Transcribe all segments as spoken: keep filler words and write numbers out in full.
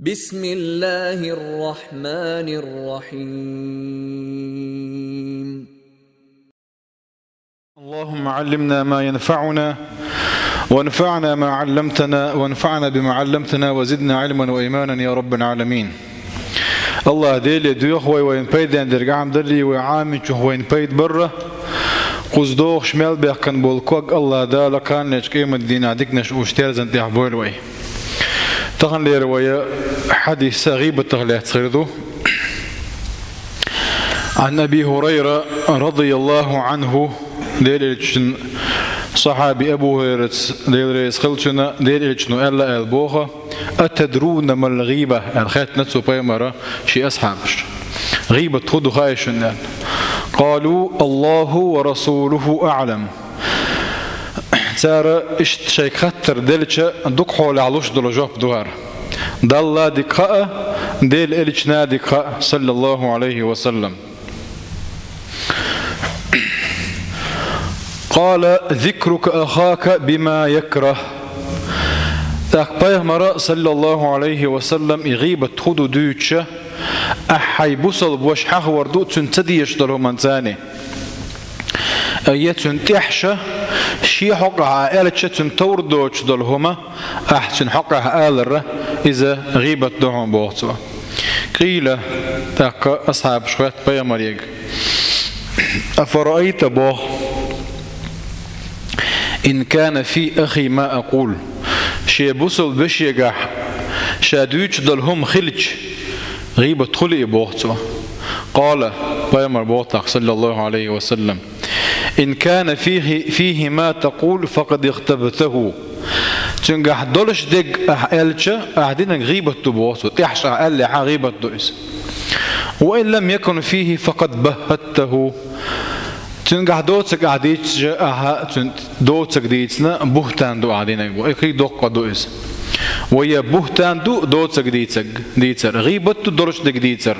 بسم الله الرحمن الرحيم. اللهم علمنا ما ينفعنا، وانفعنا ما علمتنا، وانفعنا بما علمتنا، وزدنا علما وإيمانا يا رب العالمين. Аллахӏ Деле доьху вай вайна пайден дерг Ӏамадалла, вай Ӏамийчух вайна пайда барра. Кхуза догӀуш мел баьккхина бола ког Аллахӏ Дала кханлерча къематдийнахь диканаш уш терзан тӀехь бойла вай. Таханлера вай хьадис гӀийбатах лаьцна хир ду. عن أبي هريرة رضي الله عنه, Делан Элчан сахьаби Абу Хурайрас, Дела реза хилва цунна, Делан Элчано аьлла аьлла боху: «أتدرون ما الغيبة؟» аьлла хаьттина цо пайхамара шен асхьабашка. ГӀийбат хӀун ду хаьий шуна аьлла. قالوا: «الله ورسوله أعلم». Цара иштта шайга хаттар делча, дукха хьолехь луш долу жоп ду хӀара. Далла дика хаьа, Делан Элчана дика хаьа, саллаллаху Ӏалайхи ва саллам. قال: «ذكرك أخاك بما يكره». ТӀаккха пайхамара, саллаллаху Ӏалайхи ва саллам, и гӀийбат хӀун ду дуьйцуша, ахь хьайн бусалба ваша хьахавар ду цуьнан ца дезаш долу хӀуманца. Э, я цуьнан тӀехьаша, шен хьокъехь а аьлча, цуьнан товр доцуш долу хӀума ахь цуьнан хьокъехь аларра, иза гӀийбат ду хьуна боху цо. قيل, тӀаккха асхьабаша хоьтту пайхамарега: «أفرأيت, боху, إن كان في أخي ما أقول». Шен бусалба вешегахь ша дуьйцуш долу хӀума хилча, гӀийбат хуьлий и, боху цо. قال, пайхамара боху тӀаккха, саллаллаху Ӏалайхи ва саллам: «إن كان فيه، فيه ما تقول فقد اغتبته». Цуьнгахь долуш дерг ахь аьлча, ахь динарг гӀийбат ду, боху цо. ТӀехьаша ахь аьллехь а гӀийбат ду иза. «وإن لم يكن فيه فقد بهته». Цуьнгахь доцург ахь дийцича, ахьа цуьнан доцург дийцина, бухӀтан ду ахь динарг, боху. И кхин доккха ду иза. Вай, я бухӀтан ду доцург дийцарг, дийцар, гӀийбат ду долуш дерг дийцар.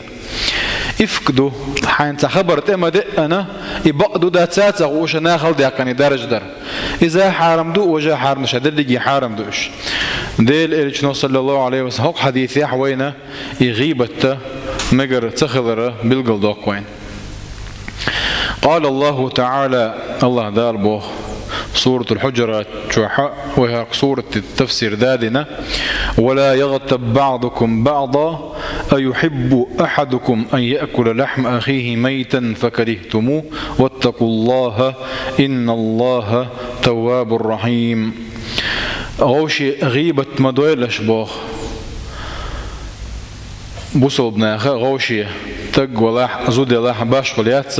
Ифк ду, хьайна цхьа хабар тӀе ма деъана, и бакъ ду, дац, цхьа а хууш нахала даьккхина и даржа дар. Иза хьарам ду, важа хьарам ду, ша дерриге хьарам ду уьш. Делан Элчано, саллаллаху Ӏалайхи ва саллам, хӀокху хьадисехь вайна и гӀийбатта мегар ца хилар билгалдоккху вайна. قال الله تعالى, Аллахь Дала боху, Суратул Хьуджурат чохь, вай хӀокху сурата тафсир дадина: «ولا يغتب بعضكم بعضا أيحب أحدكم أن يأكل لحم أخيه ميتا فكرهتموه واتقوا الله إن الله تواب رحيم». Вовше гӀийбат ма дойла аша, боху. Бусалба наха вовше, стаг валахь, зуда ялахь, башхалла яц,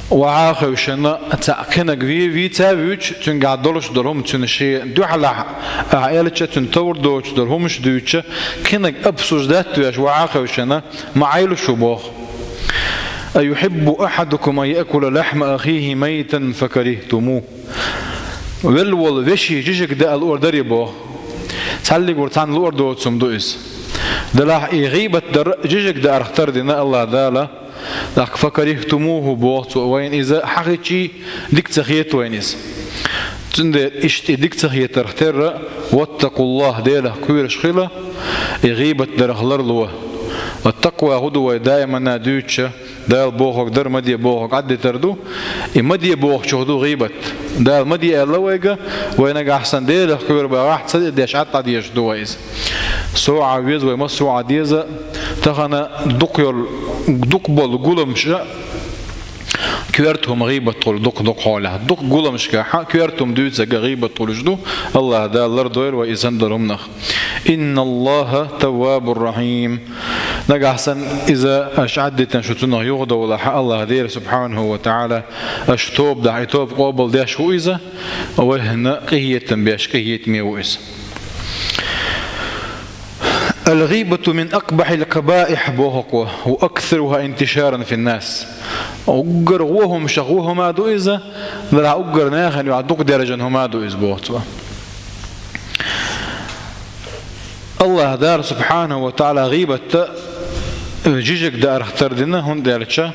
охьа а хевшина, цхьаъ кхинаг вий-, вийца а вуьйцуш, цуьнгахь долуш долу хӀума, цуьнан шен дуьхьалахь ахь аьлча, цуьнан товр доцуш долу хӀуманаш дуьйцуш, кхинаг обсуждать а веш, охьа а хевшина, ма Ӏайла шу, боху. «أيحب أحدكم أن يأكل لحم أخيه ميتا فكرهتموه». Велла волу вешин жижиг даа луъург дарий, боху. Цхьаллиг вара цхьанна луъург доцу хӀума ду иза. Делахь и гӀийбат дар жижиг даарх тардина Аллахь Дала, тӀаккха «فكرهتموه», боху цо, вайна иза хьахийча, дика ца хета вайна иза. Цундела иштта и дика ца хетарх терра, «واتقوا الله», Делах кхоьруш хила, и гӀийбат дарх ларло. Ат-такъва хӀун ду вай даимана дуьйцуша, Дала бохург дар, ма де бохург Ӏаддитар ду. И ма де бохучух ду гӀийбат. Дала ма де аьлла вайга, вай нагахь санна Делах кхоьру бахахь, ца де деш Ӏад-, Ӏаддеш ду вай иза. СоӀа веза вай, массо а деза, тахана дукха йолу, дукха болу гуламаш а, коьрта хӀума гӀийбат хуьлу дукха-дукха хьолехь. Дукха гуламашкахь а коьрта хӀума дуьйцург а гӀийбат хуьлуш ду, Аллахь Дала лардойла вай и санна долу хӀуманах. «إن الله تواب رحيم». Нагахь санна иза аша Ӏаддитина шу цунах юхадовлахь, Аллахь Дела субхьанаху ва таӀала аша тоба дахь, и тоба къобалдеш ву иза, вайна къинхетам беш, къинхетаме ву иза. «الغيبة من أقبح القبائح», боху-кх, «وأكثرها انتشارا في الناس». Уггар вон хӀуманашах вон хӀума ду иза, делахь уггар нахана юкъахь дукха даьржина хӀума ду иза, боху цо. Аллахь Дала субхьанаху ва таӀала гӀийбатта жижиг даарх тардина, хӀунда аьлча,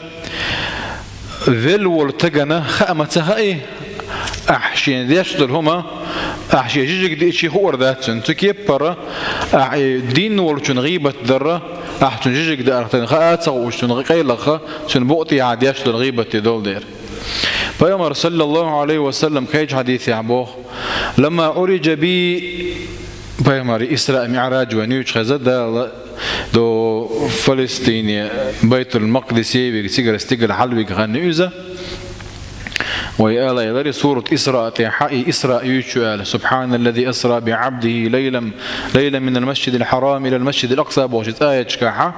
велла волу стагана хаа ма ца хаий, ахь шена деш долу хӀума Ахь шен жижиг диъча хуур дац цунна. Цу кеппара ахь и дийна волчун гӀийбат дарра, ахь цунна жижиг даарх тайна хаа ца хууш, цунна къайлаха, цунна букъ тӀехьа деш дола гӀийбат де дола дера. Пайхамар, саллаллаху Ӏалайхи ва саллам, кхечу хьадисехь боху: «Ламма Ӏурижа би», пайхамар Исраъ, МиӀраж вайн юьйцуш хеза Дала до Фалестине, Байтул-Макъдисе вига, цигара стигала хьалвига хан иза. Вай ала элира сурат Исраъ тӀехьа, и Исраъ юьйцу аьлла: «Субханаллази асра би Ӏабдихи лайлан, лайлан минал масжидил хьарам илал масжидил акъса», бохучу аяташкахьа.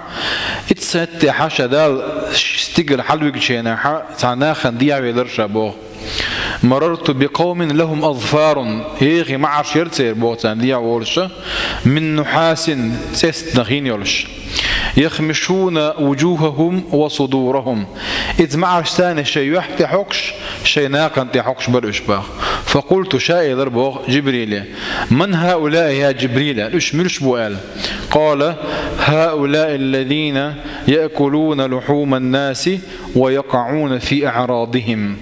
Иццаттехьа ша Дала стигала хьалвигченахьа цхьа нахана дехьавелира ша боху. «Марарту би къавмин лахум азфарун», хӀехи маӀарш яра церан боху царна дехьа волуша, «мин нухьасин», цӀестнах йина йолуш. «Яхмишуна вуджухахум ва судурахум». Иза маӀарш царна шайн юьхь тӀе хьокхуш, шайн накхана тӀе хьокхуш бара уьш боху. «Факъулту», ша элира боху Джибриле: «Ман хаулаи, я Джибрил?» аьлла. «Уьш муьлш бу?» аьлла. «Къала: хаулаи аллазина яъкулуна лухьуман наси ва якъаӀуна фи аӀрадихим».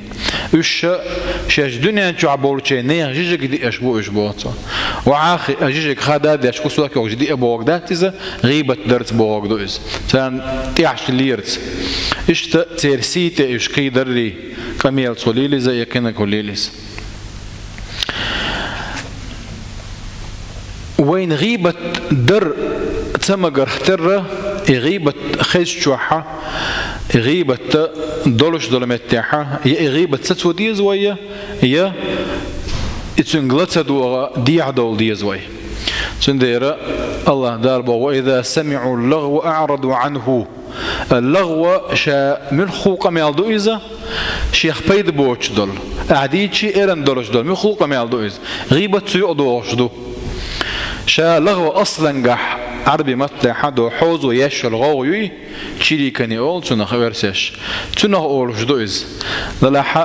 Уьш ша шаьш дуьнен чохь болчийн нехан жижиг диъаш бу уьш, боху цо. Ва Ӏахи а жижиг хада деш кусок йохуш диъа бохург дац иза, гӀийбат дарца бохург ду иза. Царна тӀехьаш лерца. Иштта церан сий тӀе уьш кхийдаррий, къамел цо лелийза, и кхинаг хӀу лелийза. Вайна гӀийбат дар ца магарх терра, и гӀийбат хезчохьа, и гӀийбатта долуш долу меттехьа, я и гӀийбат ца цо деза вай, я, я и цуьнга ла ца догӀа дехьа довла деза вай. Цундела Аллах Дала боху: «Ва иза самиӀу лагӀва аӀраду Ӏанху». ЛагӀва ша муьлхха къамел ду иза, шех пайда боцуш долу, ахь дийчи эрна долуш долу муьлхха къамел ду иза. ГӀийбат цу юкъа догӀуш ду. Ша лагӀва аслангахь Ӏарби маттахь до хьозо еш йолу гӀовгӀа юй, чирикани олу цунах оьрсеш. Цунах олуш ду иза. Делахь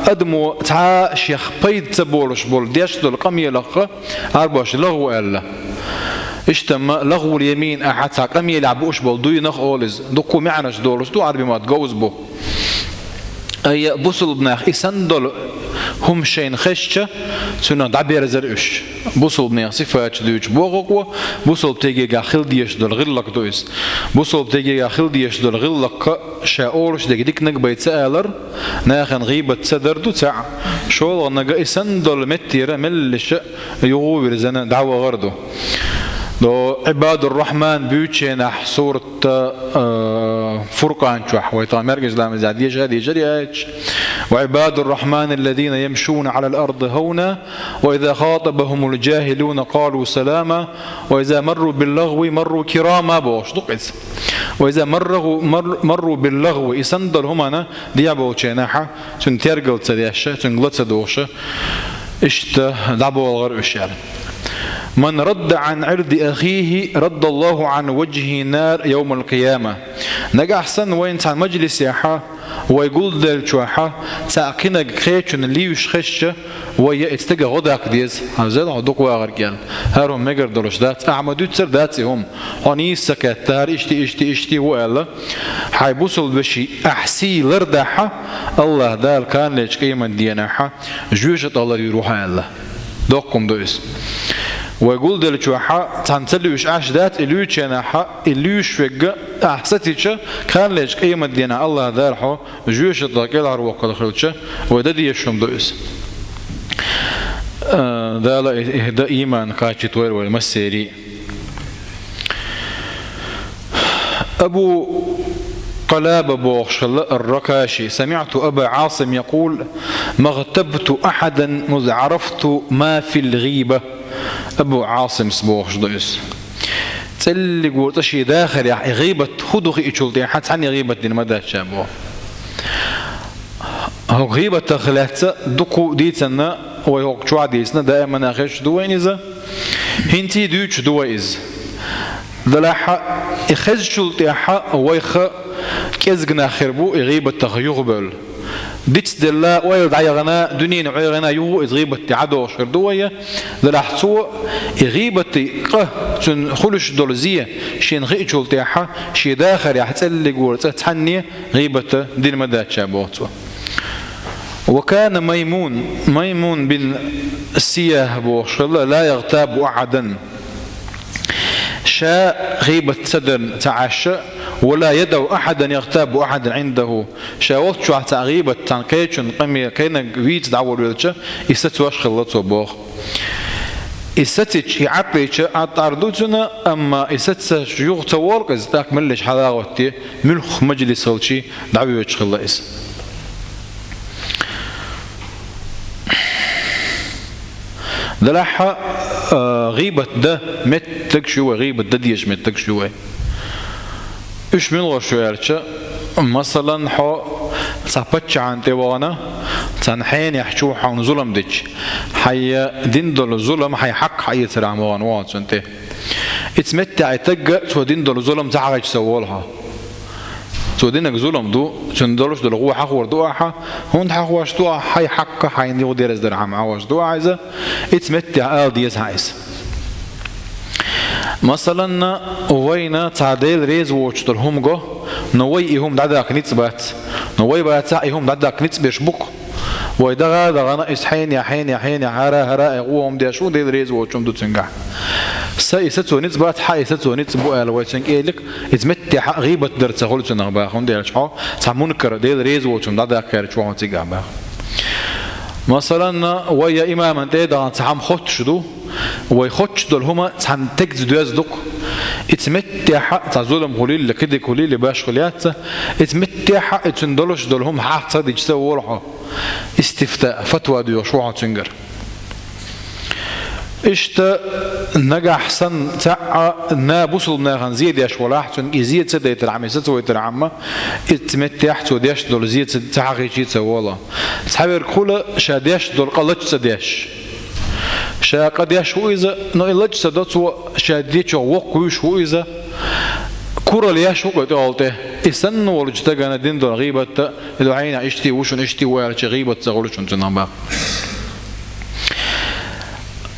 адамо цхьа шех пайда ца болуш болу деш долу къамелах Ӏарбоша лагӀва аьлла. Иштта-м лагӀвул ямин, ахьа цхьа къамелехь бууш болу дуйнах олу иза. Дуккха маьӀнаш долуш ду, Ӏарби мотт говза бу. Ай, бусулба нах и санна долу хӀума шайна хезча, цунах дӀаберзар уьш. Бусулба нехан сифаташ дуьйцуш боху-кх, бусулба тегегахь хила дезаш долу гӀиллакх ду иза. Бусулба тегегахь хила дезаш долу гӀиллакх ша олуш дерг диканиг бай ца алар, нахана гӀийбат ца дар ду цхьаъ. ШолгӀаниг и санна долу меттера меллаша юхавирзина дӀавахар ду. До Ӏибадур-Рахьман буьйченахь сурат, э, Фуркъан чохь, вай тхан мерг исламиза деша дешар яц. «Ва Ӏибадур-Рахьман аллазина ямшуна Ӏалал арди хавна, ва иза хатабахумул джахилуна къалу салама, ва иза марру бил лагӀви марру кирама», бохуш ду-кх иза. «Ва иза маррагу-, мар-, марру бил лагӀви», и санна долу хӀумана дехьа болченахьа, цуьнан тергал ца деш, цуьнга ла ца догӀуш, иштта дӀаболгӀар уьш аьлла. «Ман радда Ӏан Ӏирди ахихи, радда Аллаху Ӏан ваджхихи нар явмал къияма». Нагахь санна вайна цхьана мажлисехьа, вай гулделлачохьа, цхьа кхинаг кхечунна лийваш хезча, вай я и стага гӀо даккха деза. Хьан зел хьо дукха вагӀар кӀел. ХӀара хӀума мегар долуш дац, ахьа ма дуьццар дац и хӀума. Хьо нийса ца кхетта, хӀара иштта, иштта, иштта ву аьлла. Хьайн бусулба вешин ахь сий лардахьа, Аллах Дала кханалечу къемат денахьа жоьша тӀалар юр ву хьан аьлла. Доккхум ду иза. Вай гулделлачохьа, цхьана ца луьйш Ӏаш дац, и луьйченахьа, и луьйш вегга, ахь сатича, кханалечу къемат денахь Аллах Дала хьо жоьша тӀа кӀелхьарвоккхур хилча, вай дан дезаш хӀума ду иза. Э, Дала и, и дан ийман кхачийтойла вай массерий. Абу Къалаба бохуш хилла ар-Ракаши: «Самиъту Аба Ӏасим якъул: магътабту ахьадан муз Ӏарафту ма фил гӀийба». Абу Ӏасимс бохуш ду иза. ЦӀеллиг ву цӀа шен дахарехь и гӀийбат хӀу ду хиъчул тӀаьхьа цхьаьнне гӀийбат дина ма дац ша боху. ХӀокху гӀийбатах лаьцна дукха дийцина, вай хӀокху чохь дийцина, даимана хезаш ду вайна иза. ХӀинций дуьйцуш ду вай иза. Делахь и хезачул тӀаьхьа вайх кӀезиг нах хир бу и гӀийбатах юхабевлла. Дицделла, ойла дӀаяхана, дуьненан Ӏуьйранна юха иза гӀийбат тӀе дӀадохуш хир ду вай. Делахь цо и гӀийбатан къа, цуьнан хуьлуш долу зе шена хиъчул тӀаьхьа шен дахарехь цӀеллиг ву цӀа цхьанне гӀийбат дина ма дац ша боху цо. وكان ميمون، ميمون بن سياه бохуш хилла, لا يغتاب أحدا. Ша гӀийбат ца дарна ца Ӏаш, ولا يدع أحدا يغتاب أحدا عنده. Ша волччохь цхьа гӀийбат цхьана кхечун къаме кхенаг вийца дӀаволавелча, и сацош хилла цо боху. И сацийча, и Ӏаппийча, Ӏаттар ду цуьнан, амма и сацош юха ца волу иза, тӀаккха меллаша хьалагӀоттае, муьлхха мажлис хилчий дӀавоьдуш хилла иза. Делахь а, гӀийбат дан меттигаш ю вай, гӀийбат дан дезаш меттигаш ю вай. Уьш муьлхаш ю аьлча, масалан, хьо цхьа паччахьна тӀе вахана, цхьана хьенех чу хьуна зулам дича, хьайн дина долу зулам, хьайн хьакъ хьаэцарехь вахана ву хьо цунна тӀе. Ицу меттехь и тагга цо дина долу зулам ца хьахийча ца волу хьо. Цо динарг зулам ду, цуьнан долуш долу гӀо хьахор ду ахьа, хӀунда хьахош ду ахьа, хьайн хьакъ, хьайна юха дерза дара хьама хьахош ду ахьа иза, ицу меттехь ала деза хьан иза. Масалан, вайна цхьа Дела реза воцуш долу хӀума го, но вай и хӀума дӀадаккха ницкъ бац, но вай бацахь и хӀума дӀадаккха ницкъ берш бу-кх. Вай даха а дахана, иза хьенех, хьенех, хьенех, хӀара, хӀара, и гӀо хӀума деш ву, Дела реза воцуш хӀума ду цуьнгахь. Сан и сацо ницкъ бац, хьан и сацо ницкъ бу аьлла вай цуьнга элира, иза меттехь а гӀийбат дар ца хуьлу цунах баха, хӀунда аьлча хьо цхьа мункар, Дела реза воцуш хӀума дӀадаккха гӀерташ ву хьо цигахь баха. Масалан, вай я имаман тӀе а дахана цхьа хӀума хоттуш ду, вай хоттуш долу хӀума цхьана тегза доьзна ду-кх. Ицу меттехь а цхьа зулам хуьлийла, кхидерг хуьлийла, башхалла яц, ицу меттехь а и цуьнан долуш долу хӀума хьаха ца дича ца волу хьо. Истифта, фатва доьхуш ву хьо цуьнгара. Иштта нагахь санна цхьаъ а на бусулба нахана зе деш валахь, цуьнга и зе ца дайтархьама, и сацавайтархьама, ицу меттехь цо деш долу зе ца, ца хьахийча ца волу. Цхьаверг хуьлу ша деш долу къа лача ца деш. Ша къа деш ву иза, но и лача ца до цо, ша дечух воккхавуьйш ву иза, куралла еш ву кху тӀехула тӀе. И санна волчу стагана дина долу гӀийбат а, и ду хьенех иштта ву шуна, иштта ву аьлча, гӀийбат ца хуьлу шуна цуьнах баха.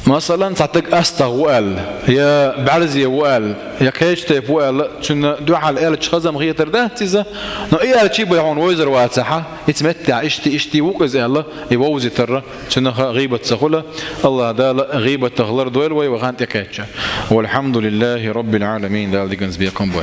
Масалан, цхьа стаг астагӀа ву аьлла, я бӀаьрзе ву аьлла, я кхечу тайпа ву аьлла, цуьнан дуьхьал аьлча хаза-м хетар дац иза, но и аьлча а бен хьуна вевзар вацахь, ицу меттехь иштта, иштта ву-кх иза аьлла, и вовзийтар цуьнах гӀийбат ца хуьлу. АллахӀ Дала гӀийбатах лардойла вай вахана тӀекхаьчча. والحمد لله رب العالمين. Дала диканца бекхам бойла.